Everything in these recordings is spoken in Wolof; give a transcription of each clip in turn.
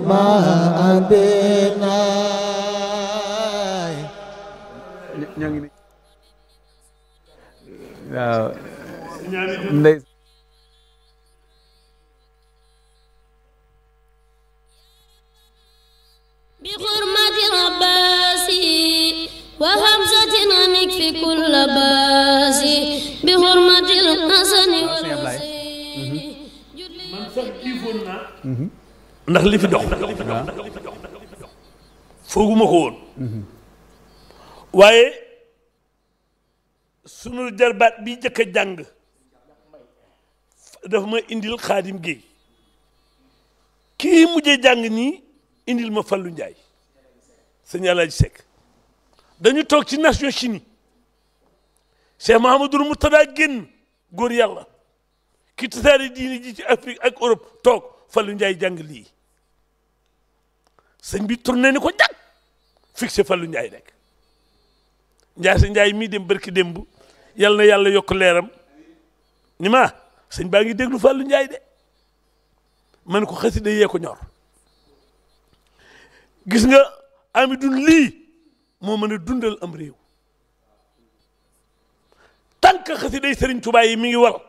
ma abina ñoo ngi waaw ndey bi xurmatil abbaasi wa hamzatin anik fi kulla baasi bi xurmatil hasani wal husayn man sax giifoon naa ndax li fi dox fooguma ko woon waaye sunu jarbaat bi jëkk a jàng dafa ma indil Xaadim Géey kii mujjee jàng nii indil ma Fallou Ndiaye sëñ Alaaji Seck dañu toog ci Nations Unies Cheikh Mahamadou Moutada génn góor yàlla ki tasaare diini ji ci Afrique ak Europe toog Fallou Ndiaye jàng lii sëñ bi tourné ni ko jàkk fixé Fallou Ndiaye rek Ndiaye sa Ndiaye mii dem barki démb yàlla na yàlla yokk leeram ni ma sëñ baa ngi déglu Fallou Ndiaye de man ko xasida yee ko ñor gis nga Amidou lii moo mën a dundal am réew tant que xasida Sëriñ Tuubaa yi mi ngi war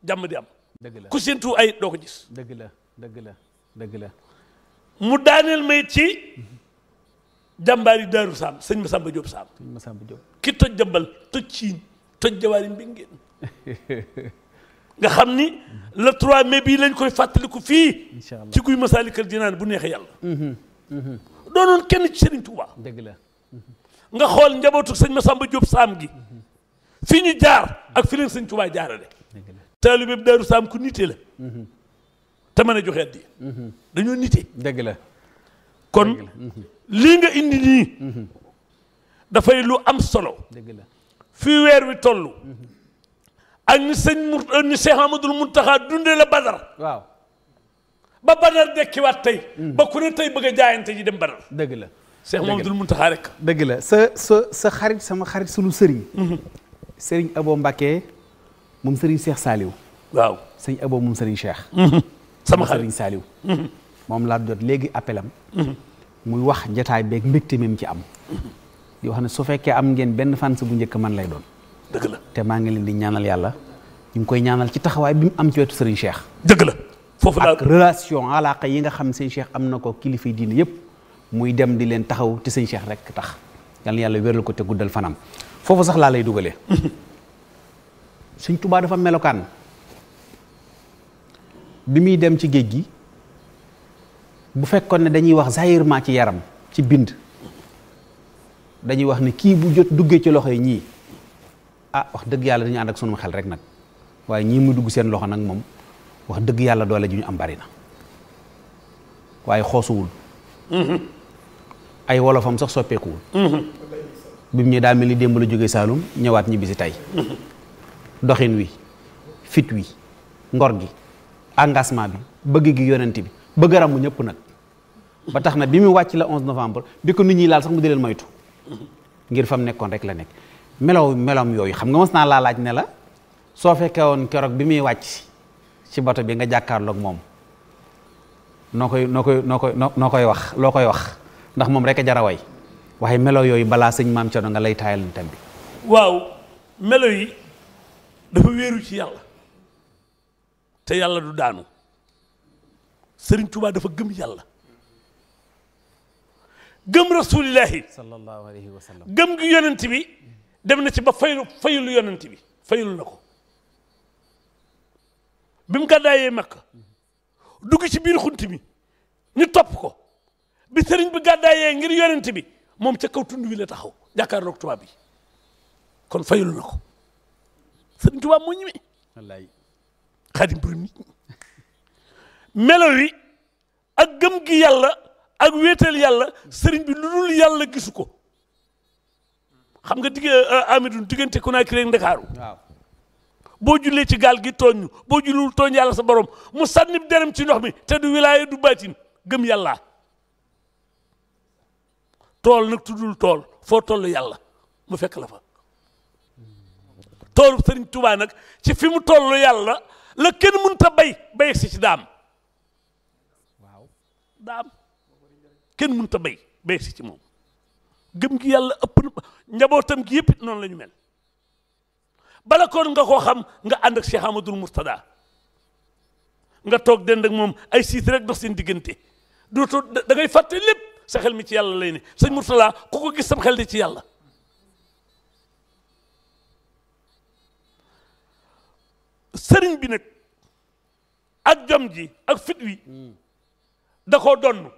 jàmm di am. dëgg la ku séentu ay doo ko gis. dëgg la dëgg la dëgg la mu daaneel may ci jàmbaari Daaru Saam sëñ Masamba Diop Saam. sëñ Masamba Diop ki toj jambal toj siin toj jawaari mbéngeen nga xam ni le 3 mai bii lañ koy fàttaliku fii. incha allah ci kuy Masaalikal Jinaan bu neexee yàlla. doonoon kenn ci Serigne Touba. dëgg la nga xool njabootu sëñ Masamba Diop Saam gi fi ñu jaar ak fi leen sëñ Touba jaarale. dëgg la taalibe bi Daaru Saam ku nite la. te mën a joxe addi dañoo nite. dëgg la kon lii nga indi nii. dafay lu am solo. dëgg la fii weer wi toll. ak ni sëñ ni Cheikh Amadou Mountakha dundee la Badar. waaw ba Badar dekkiwaat tey. ba ku ne tey bëgg a jaayante ji dem Badar. dëgg la Cheikh Mamadou Mountakha rek. dëgg la sa xarit sama xarit sunu sëriñ sëriñ Abo Mbacké moom sëriñ Cheikh Saliou waaw sëñ Abo moom sëriñ Cheikh sama sëriñ xarit Saliou moom laa jot léegi appelam muy wax njataay beeg mbégte mem ci am di wax ne su fekkee am ngeen benn fans bu njëkk man lay doon dëgg la te maa ngi leen di ñaanal yàlla ñu ngi koy ñaanal ci taxawaay bi mu am ci wetu sëriñ Cheikh dëgg la foofu ak relation alaaka yi nga xam sëñ Cheikh am na ko kilifa diine yëpp muy dem di leen taxaw te sëñ Cheikh rek tax yal na yàlla wéral ko te guddal fanam foofu sax laa lay dugalee sëñ Tuubaa dafa melokaan bi muy dem ci géej gi bu fekkoon ne dañuy wax zahirement ci yaram ci bind dañuy wax ne kii bu jot duggee ci loxo yi ñii ah wax dëgg yàlla dañu ànd ak sunu xel rek nag waaye ñii mu dugg seen loxo nag moom wax dëgg yàlla doole ji ñu am bari na waaye xoosuwul ay wolofam sax soppeekuwul bi mu ñëwee daa mel ni démb la jógee Saalum ñëwaat ñibbi si tey doxin wi fit wi ngor gi engagement bi bëgg gi yonent bi bëgg ramu ñëpp nag ba tax na bi mu wàcc la 11 novembre bi ko nit ñi laal sax mu di leen moytu ngir fam nekkoon rek la nekk melom yooyu xam nga mës naa laa laaj ne la soo fekkee woon keroog bi muy wàcc ci bato bi nga jàkkaarloog moom noo koy wax loo koy wax ndax moom rek a jara way waaye melo yooyu balaa sëñ maam Thierno nga lay taayal tam bi waaw melo yi dafa wéeru ci yàlla te yàlla du daanu Sëriñ Tuubaa dafa gëm yàlla gëm rasulillahi sallallahu alayhi wa sallam gëm gi yonent bi dem na ci ba fayulu yonent bi fayul na ko bi mu gàddaayee Makka dugg ci biir xunt bi ñu topp ko bi sëriñ bi gàddaayee ngir yonent bi moom ca kaw tund wi la taxaw jàkkaarloog tubaab bi kon fayul na ko sëriñ tubaab moo ñime wallaay xaadim borom nit ñi melo wi ak gëm gi yàlla ak wéetal yàlla sëriñ bi lu dul yàlla gisu ko xam nga Amidou diggante Conakry ak Ndakaaru waaw boo jullee ci gaal gi tooñ ñu boo jullul tooñ yàlla sa borom mu sànni derem ci ndox mi te du wilaaya du baatin gëm yàlla tool nag tuddul tool foo toll yàlla mu fekk la fa toolu Sëriñ Tuubaa nag ci fi mu toll yàlla la kenn mënut a bay si ci daam waaw daam kenn mënut a bay si ci moom gëm gi yàlla ëpp na njabootam gi yëpp noonu la ñu mel bala koon nga koo xam nga ànd ak Cheikh Amadou Mourtada nga toog dend ak moom ay siit rek dox seen diggante dootoo da ngay fàtte lépp sa xel mi ci yàlla lay ne sëñ Mourtada ku ko gis sam xel di ci yàlla sëriñ bi nag ak jom ji ak fit wi da koo donn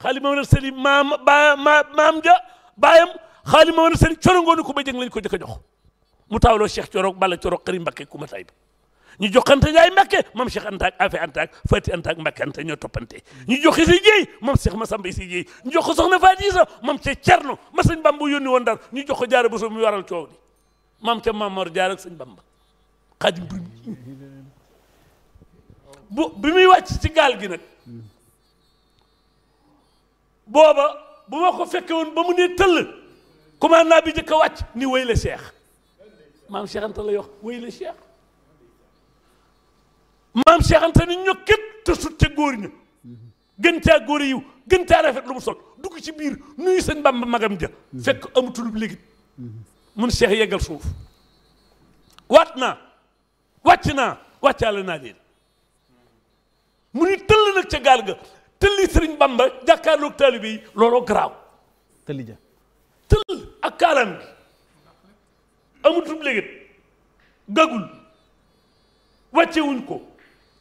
xaali ma wana sëli maam ja baayam xaali ma wana sëli corongoonu ko ba jëng lañ ko jëkk a jox mu taawloo Cheikh Coro Balla Coro Xari Mbakke ku ma tay ba ñu joxante Njaay Mbakke moom Cheikh Anta ak Afe Anta ak Fati Anta ak Mbakke Anta ñoo toppante ñu joxe si jéey moom Cheikh Massamba si jéey ñu jox ko soxna Faati Isa moom ca Cerno ma sëñ Bamba yónni woon Ndar ñu jox ko jaare bu so mu waral coow li maam ca Mamor Jaar ak sëñ Bamba Xaadim bi muy wàcc ci gaal gi nag booba bu ma ko fekke woon ba mu ne tëll commandant bi jëkk a wàcc ni wéy la Cheikh maam Cheikh Anta lay wax wéy la Cheikh maam Cheikh Anta ni ñokket te sut ca góor ña gën caa góor yiw gën caa rafet lu mu sol dugg ci biir nuyu sëñ Bamba magam ja fekk amutul léegi mun Cheikh yeggal suuf waat naa wàcc naa wàccaale naa leen mu ni tëll nag ca gaal ga tëlli sëriñ Bamba jàkkaarloog taalibe yi looloo garaaw tëlli ja tëll ak kaalam gi amutul léegi gagul wàccewuñ ko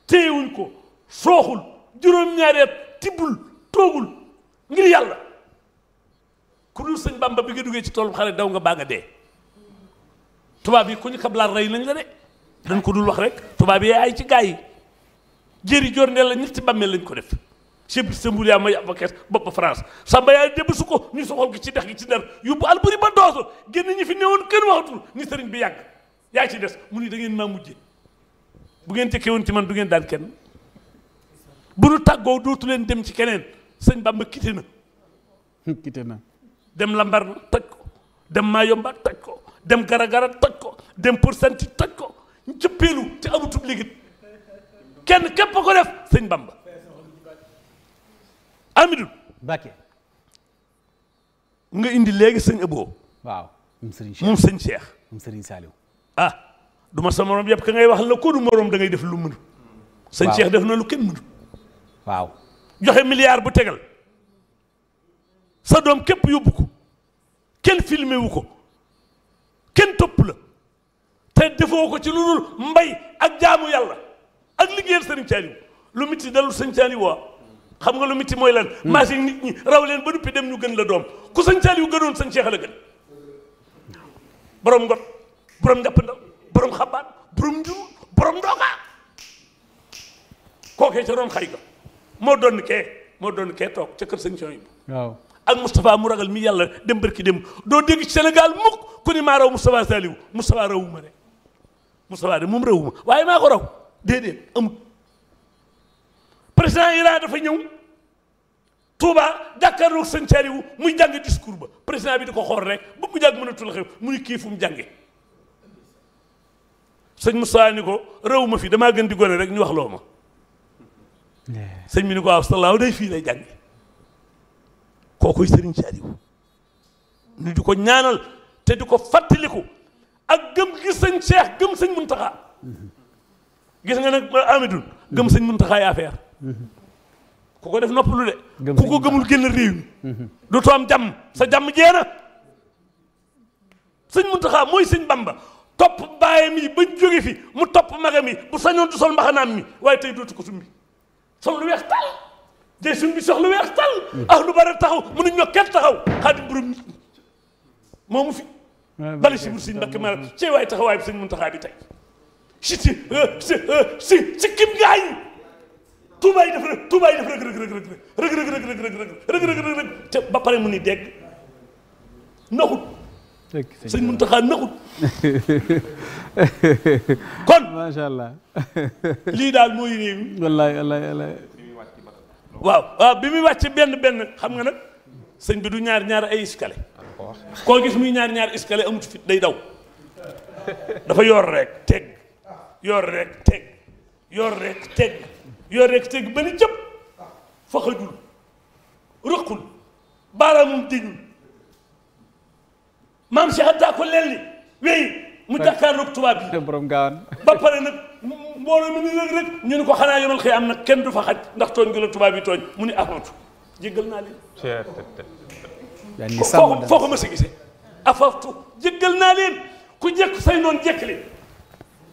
téyewuñ ko sooxul juróom-ñaari at tibbul toogul ngir yàlla ku dul sëñ Bamba bi nga duggee ci toolu xale daw nga baa nga dee tubaab yi ku ñu xablaar rey nañ la de dañ ko dul wax rek tubaab yi ay ci gaa yi jéeri joor ndeel la ñetti bàmmeel lañ ko def chebli sa mbul yaa may avocat bopp France samba yaay débb su ko ñu soxal ko ci dex gi ci Ndar yóbbu Alburi ba dooso génn ñi fi newoon kenn waxatul ni sëriñ bi yàgg yaa ci des mu ni da ngeen maa mujje bu ngeen tekkee woon ci man du ngeen daan kenn bu nu tàggoo dootu leen dem ci keneen sëñ Bamba quitté na dem Lambar na toj ko dem Mayomba toj ko dem Garagara toj ko dem Poursanti toj ko ñu cëppeelu ci amutub léegi kenn képp ko def sëñ Bamba Amidou Bakke nga indi léegi sëñ Abo waaw moom sëñ Cheikh moom sëriñ Saliou du ma sa morom yëpp ka ngay wax la ko du morom da ngay def lu mënu sëñ Cheikh def na lu kenn mënu waaw joxe milliard bu tegal sa doom képp yóbbu ko kenn filmé wu ko kenn topp la te defoo ko ci lu dul mbay ak jaamu yàlla ak liggéeyal sëriñ Saliou lu miti dalul sëñ Saliou waa xam nga lu miti mooy lan maasi nit ñi raw leen ba nuppi dem ñu gën la doom ku sëñ Saliou gënoon sëñ Cheikh la gën borom ngot borom njàpp ndaw borom xabaat borom njur borom ndooga kookee ca doon xay ga moo doon kee toog ca kër sëñ Soy waaw ak Moustapha mu ragal mi yàlla dem barki dem doo dégg ci Sénégal mukk ku ni maa raw Moustapha Saliou Moustapha rawuma de Moustapha de moom rawuma waaye maa ko raw déedéet amul président Iran dafa ñëw Touba jàkkaarloog sëñ Saliou muy jàng discours ba président bi di ko xool rek ba mu jàgg mënatul xew mu ni kii fu mu jànge sëñ Moustapha ni ko rawuma fi damaa gën di gone rek ñu wax loo ma sëñ bi ni ko waaw salaaw day fii lay jànge kookoy sëriñ Saliou ñu di ko ñaanal te di ko fàttaliku ak gëm gi sëñ Cheikh gëm sëñ Muntaxa gis nga nag Amidou gëm sëñ Muntaxa yaa affaire ku ko def noppalu de ku ko gëmul génn réew mi dootoo am jàmm sa jàmm jeena sëñ Muntaxa mooy sëñ Bamba topp baayam yi ba jóge fi mu topp magam yi bu sañoon du sol mbaxanaam mi waaye tey dootu ko sumbi sol lu weex tal jey suñ bi sox lu weex tal ah lu bari taxaw mu ne ñoo kenn taxaw Xaadim borom nit ñi moomu fi bali si bur siñ Mbakke mara ci waaye taxawaay bi sëñ Muntaxa bi tey si kim gaay Touba yi def rek rëg te ba pare mu ni dégg naxut sëñ Muntaxa naxut kon macha allah lii daal mooy réew mi wallaay waaw bi muy wàcc benn xam nga nag sëñ bi du ñaar ay escalier koo gis muy ñaar escalier amut fit day daw dafa yor rek teg yor rek teg ba ni jëpp faxajul rëqul baaraamum déñul maam Cheikh Anta ko lelli wéy mu jàkkaarloog tubaab bi borom gaawaan ba pare nag mbooloo mi ni rek ñu ne ko xanaa yomal xëy am nag kenn du fa xaj ndax tooñ gi la tubaab yi tooñ mu ni afatu jéggal naa leen foo ko ma sa gisee afatu jéggal naa leen ku jekku say noonu jekk leen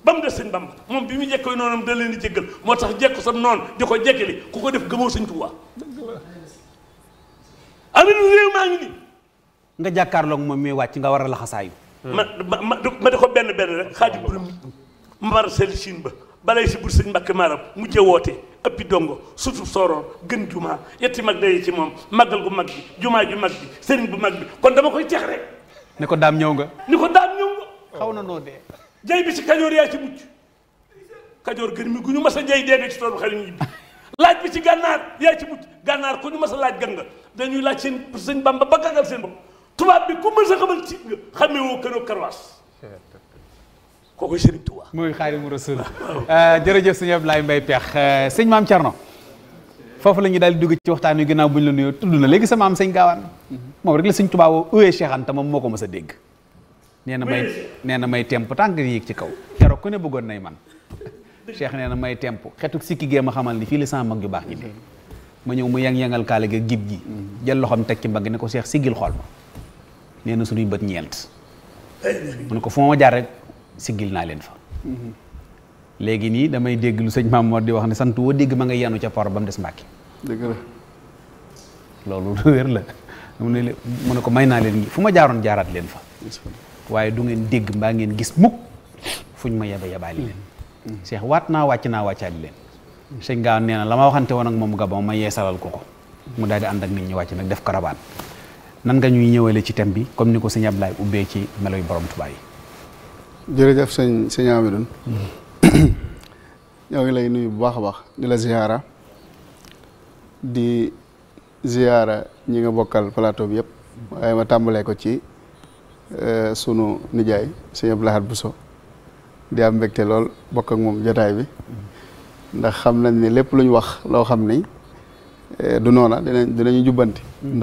ba mu des sëñ Bamba moom bi mu jekkoy noonam da leen di jéggal moo tax jekku sam noonu di ko jekkali ku ko def gëmoo sëñ Tuubaa amin réew maa ngi nii nga jàkkaarloog moom mi wàcc nga war a laxasaayu ma di ko benn rek xaadi burum mbar sel Chine ba balay si bur sëñ Mbàkke Maram mujje woote ëppi dongo sutu sooroor gën jumaa yetti mag day ci moom màggal gu mag bi jumaa ju mag bi sëriñ bu mag bi kon dama koy tex rek ni ko daam ñëw nga xaw na noo dee jay bi ci kajoor yaa ci mucc kajoor gën mi gu ñu mas a jay dee nga ci toolu xarit ñibbi laaj bi ci gànnaar yaa ci mucc gànnaar ku ñu mas a laaj gan nga dañuy laaj seen sëñ Bamba ba gàngal seen bopp tubaab bi ku mës a xamal tiit nga xamee woo kënoo karwaas kookoy Sëriñ Tuubaa muy Xaadimu Rasuul jërëjëf sëñ Ablaye Mbaye Peex sëñ Maam Thierno foofu la ñu daal di dugg ci waxtaan wi ginnaaw bu ñu la nuyoo tudd na léegi sa maam sëñ Gaawaan moom rek la sëñ Tuubaa woo uwee Cheikh Anta moom moo ko mës a dégg nee na may temp tànk yéeg ci kaw keroog ku ne bëggoon nay man Cheikh nee na may temp xetu sikki gee ma xamal ni fii la sama mag ju baax ñi de ma ñëw mu yang-yangal kaale gi jib ji jël loxoom teg ci mbagg ne ko Cheikh siggil xool ma nee na suñuy bët ñeent mu ne ko fu ma jaar rek siggil naa leen fa léegi nii damay dégg lu sëñ Maam Mor di wax ne sant woo dégg ma nga yanu ca por ba mu des Mbàkke dëgg la loolu wér la mu ne ko may naa leen ngi fu ma jaaroon jaaraat leen fa waaye du ngeen dégg mbaa ngeen gis mukk fuñ ma yabaali leen Cheikh waat naa wàccaali leen sëñ Gaaw nee na la ma waxante woon ak moom Gabon ma yeesalal ko mu daal di ànd ak nit ñi wàcc nag def caravane nan nga ñuy ñëwale ci thème bi comme ni ko sëñ Ablaye ubbee ci meloy borom Tuubaa yi jërëjëf sëñ Amidoune ñoo ngi lay nuyu bu baax a baax di la ziyaara di ziyaara ñi nga bokkal plateau bi yëpp waaye ma tàmbalee ko ci sunu nijaay sëñ Abdou Lahad Bousso di am mbégte lool bokk ak moom jotaay bi ndax xam nañ ne lépp lu ñu wax loo xam ni du noona dinañu jubbanti ndax